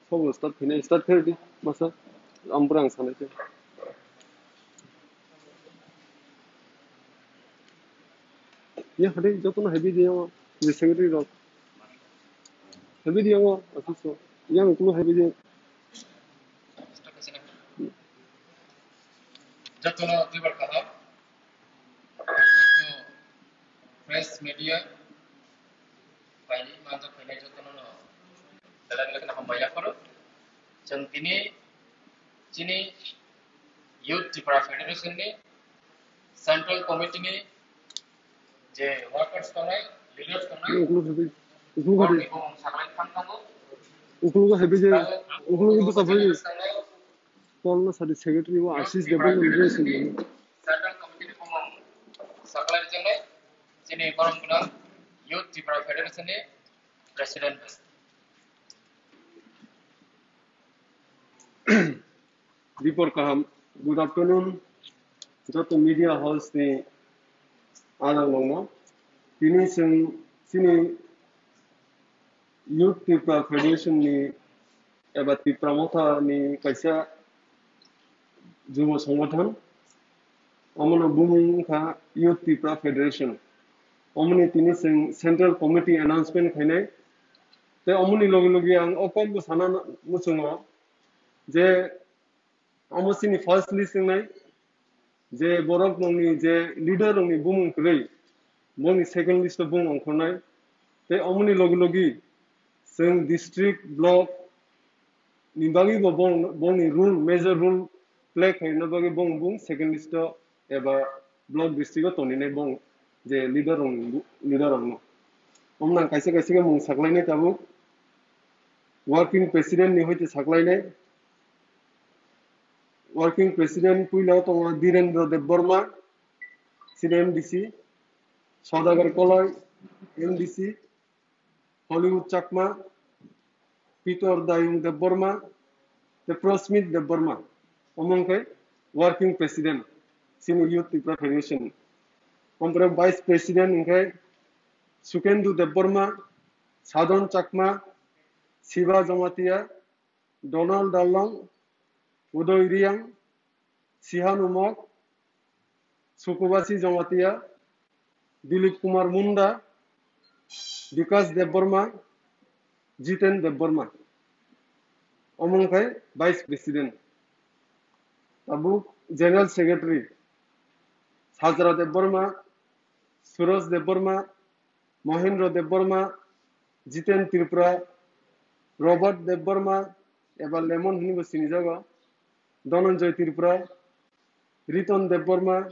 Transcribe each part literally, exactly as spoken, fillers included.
Kok start khainai, start khairdi masa. Ampore ang sanai khe. Ya, hade jotono hai video, je secretary rok. Hai video, aswk so. Yang kunu hai video. Jotono duibar kaham. Press media, bai manjak phainai jotono no belai belai kheno hambai yapharo. Chwng tini chini Youth Tipra Federation ni Central Committee ni je workers tongnai, leaders tongnai, Ukulugo heavy, ukulugo heavy, borokni bumung saklai thang thango. Ukulugo heavy je, ukulugo bwsa phai. Tolno sadi secretary o Ashish Debbarma ni sini. Central Committee ni bumung saklai rijak nai, chini borom gwnang Youth Tipra Federation ni President. Dipor kaham, good afternoon, joto media house ni adang longno. Tini chwng chini Youth Tipra Federation ni eba Tipra Motha ni kaisa jubo songothan, omono bumung wngkha Youth Tipra Federation. Omoni tini chwng Central Committee announcement khainai. Tei omoni logi logi ang o kokbo sana muchungo je omo chini first list wngnai, je borok nokni je leader rokni bumung kwrwi, bongni second list o bumung ongkhornai. Tei omoni logi logi chwng district, block ni bagwi bo bong, bongni role, major role play khaina bagwi bong, bong second list o eba block district o toninai bong je leader rok, leader rok no. Omna kaisa kaisa khe mung saklainai tabuk. Working president ni hoite saklainai. Working president puila tongo Dhirendra Debbarma, C D M D C, Sodagar Koloi, M D C, Hollywood Chakma, Pitor Dayung Debbarma, tei Prosmit Debbarma, omo wngkhe working president chini Youth Tipra Federation. Ompore vice president wngkhe Sukendu Debbarma, Sadon Chakma, Siva Jamatia, Donald Darlong, Udoy Riang, Sihan Umok, Sukubasi Jamatia, Dilip Kumar Munda, Bikas Debbarma, Jiten Debbarma. Omo wngkhe Vice President. Tabuk General Secretary, Sajra Debbarma, Suraj Debbarma, Mohendra Debbarma, Jiten Tripura, Robert Debbarma, eba Lemon hinwi bo sinijago, Dhananjay Tripura, Riton Debbarma,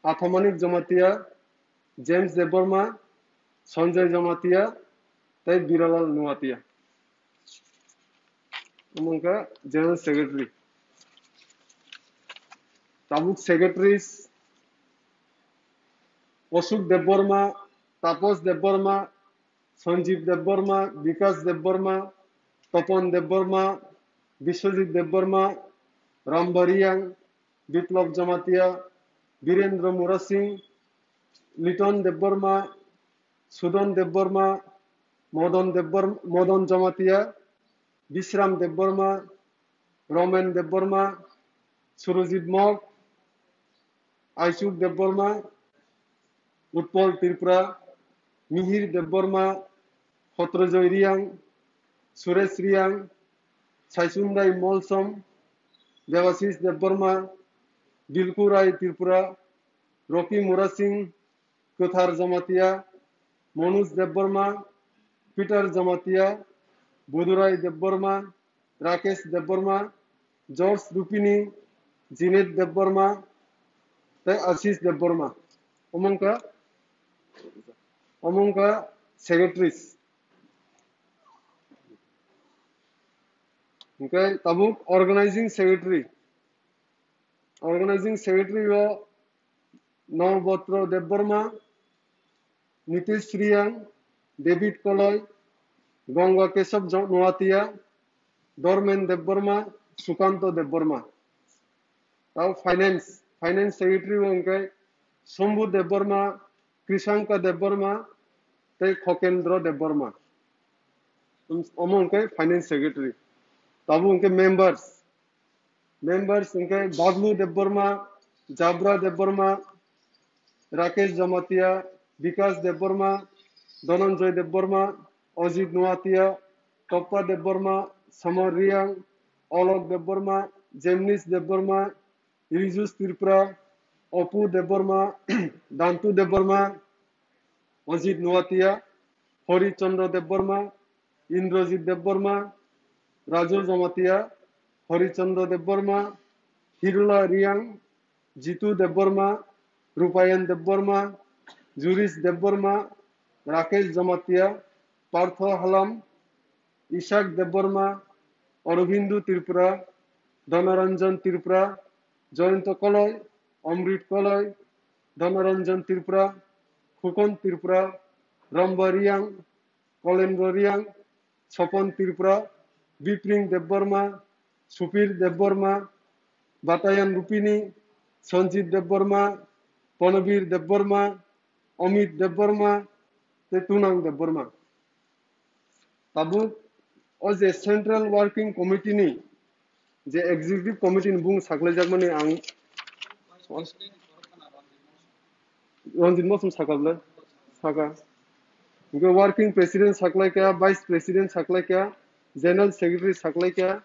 Athamanik Jamatia, James Debbarma, Sanjay Jamatia, tei Biralal Nuatia. Omo wngkha General Secretary. Tabuk Secretaries, Ashok Debbarma, Tapos Debbarma, Sanjeev Debbarma, Bikas Debbarma, Topon Debbarma, Biswajit Debbarma, Ramba Riang, Biplab Jamatia, Birendra Murasing, Liton Debbarma, Sudon Debbarma, Modon Debbar-, Modon Jamatia, Bisram Debbarma, Romen Debbarma, Surojit Mok, Aichuk Debbarma, Utpal Tripura, Mihir Debbarma, Hotrojoy Riang, Suresh Riang, Saisundai Molsom, Debashish Debbarma, Dilku Rai Tripura, Rocky Murasing, Kwthar Jamatia, Manoj Debbarma, Peter Jamatia, Budurai Debbarma, Rakesh Debbarma, George Rupini, Jeanette Debbarma, tei Ashish Debbarma. Omo wngkha, omo wngkha secretaries. Hingke tabuk organizing secretary. Organizing secretary o Nobotro Debbarma, Nitish Riang, David Koloi, Ganga Kesab Jo-, Noatia, Dormen Debbarma, Sukanto Debbarma. Tao finance, finance secretary o hingke Shambhu Debbarma, Krishanka Debbarma, tei Khokendra Debbarma. Omo hingke finance secretary. Tabuk hwnkhe members, members hwnkhe Bablu Debbarma, Jabra Debbarma, Rakesh Jamatia, Bikas Debbarma, Dhananjoy Debbarma, Ajit Noatia, Toppa Debbarma, Samar Riang, Olok Debbarma, Jemnis Debbarma, Rijus Tripura, Opu Debbarma, Dantu Debbarma, Ajit Noatia, Hori Chandra Debbarma, Indrajit Debbarma, Raju Jamatia, Hori Chandra Debbarma, Hirula Riang, Jitu Debbarma, Rupayan Debbarma, Juris Debbarma, Rakesh Jamatia, Partho Halam, Ishak Debbarma, Aurobindo Tripura, Dhanaranjan Tripura, Jayanta Koloi, Amrit Koloi, Dhanaranjan Tripura, Khukon Tripura, Ramba Riang, Kolendra Riang, Sopon Tripura, Bipring Debbarma, Supir Debbarma, Batayan Rupini, Sanjit Debbarma, Panabir Debbarma, Amit Debbarma, tei Tunang Debbarma. Tabuk o je Central Working Committee ni je Executive Committee ni bung saklaijakmani ang Ranjit Mosum saka bwle? Saka. Hingke Working President saklaikha, Vice President saklaikha, General Secretary saklaikha,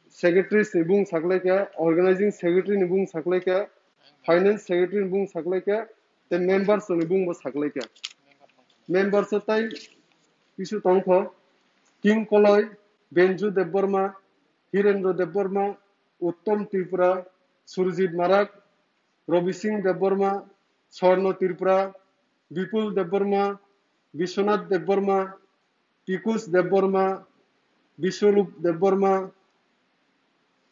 Secretaries ni bung saklaikha, Organizing Secretary ni bung saklaikha, Finance Secretary ni bung saklaikha, tei members ni bung bo saklaikha. Members o tai kisu tongkho, King Koloi, Benju Debbarma, Hirendra Debbarma, Uttom Tripura, Surjit Marak, Robi Singh Debbarma, Swarno Tripura, Bipul Debbarma, Biswanath Debbarma, Pikush Debbarma, Biswarup Debbarma,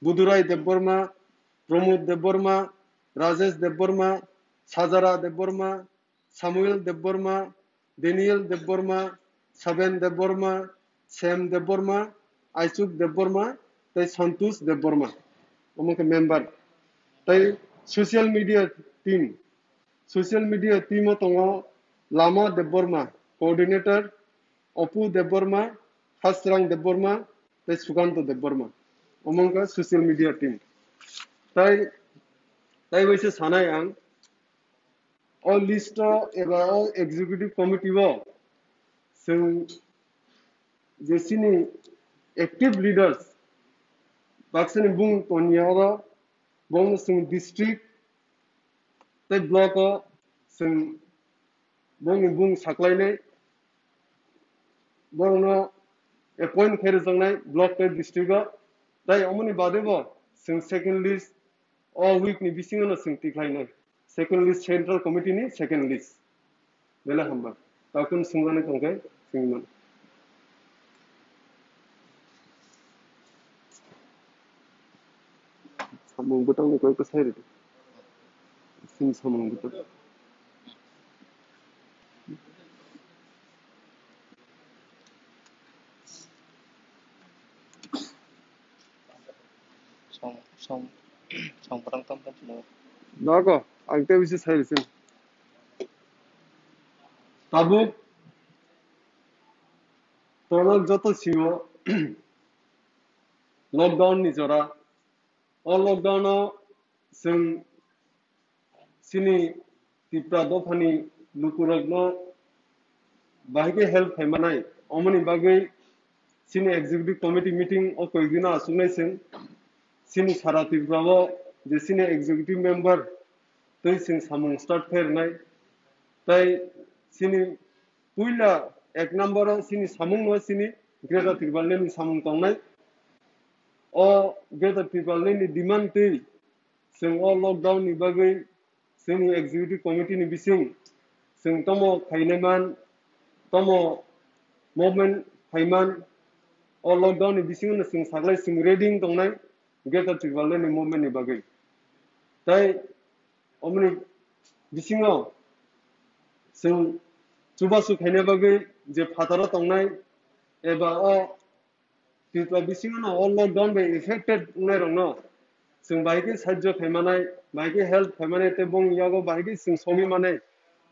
Budurai Debbarma, Pramod Debbarma, Rajesh Debbarma, Sajara Debbarma, Samuel Debbarma, Daniel Debbarma, Saben Debbarma, Sam Debbarma, Aichuk Debbarma, tei Santosh Debbarma. Omo khe member. Tei social media team. Social media team o tongo Lama Debbarma, coordinator, Opu Debbarma, Hasrang Debbarma, tei Sukanto Debbarma. Omo wngkha social media team. Tai, tai waisa sanai ang, o list o eba o executive committee o chwng je chini active leaders, baksani bung toniya oro, bongno chwng district tei block o chwng bongni bung saklainai, borokno appoint khe rwjaknai block tei district o. Tai omoni bade bo chwng second list o week ni bisingo no chwng tikhlainai. Second list, Central Committee ni second list. Belai hamba. Takun sungani tongkhe singman. Samung bwtang ni koi kwsai rwdi. Sini samung bwtang. Song, song, song parang tam tam sini. Nogo, ang tei bisi sai rwsing. Tabuk, tonok joto sio lockdown ni jora. O lockdown o chwng chini Tipra dophani lukurokno bahai khe help khaimanai. Omoni bagwi chini executive committee meeting o koikdino achuknai chwng. Chini sara Tripura o je chini executive member tei chwng samung start khairwnai. Tai chini puila ek number o chini samung no chini Greater Tipraland ni samung tongnai. O Greater Tipraland ni demand twi chwng o lockdown ni bagwi chwngni executive committee ni bising chwng tomo khainai man, tomo movement khaiman, o lockdown ni bisingo no chwng saklai chwng ready wng tongnai Greater Tipraland ni movement ni bagwi. Tai omoni bisingo chwng chubachu khaina bagwi je phataro tongnai eba o Tripura bisingo no o lockdown bai affected wngnai rokno chwng bahai khe sahajyo khaimanai, bahai khe help khaimanai tei bongni yago bahai khe chwng somi manai.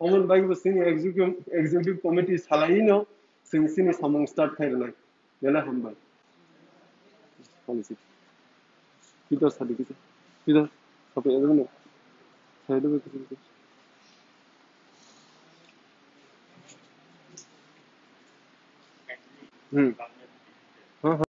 Omoni bagwi bo chini executive, executive committee salai no chwng chini samung start khai rwnai. Belai hambai. Policy. Tito sadi kisa. Tito. Sapai ada mana? Saya ada kisa kisa. Hmm. Ha, ha.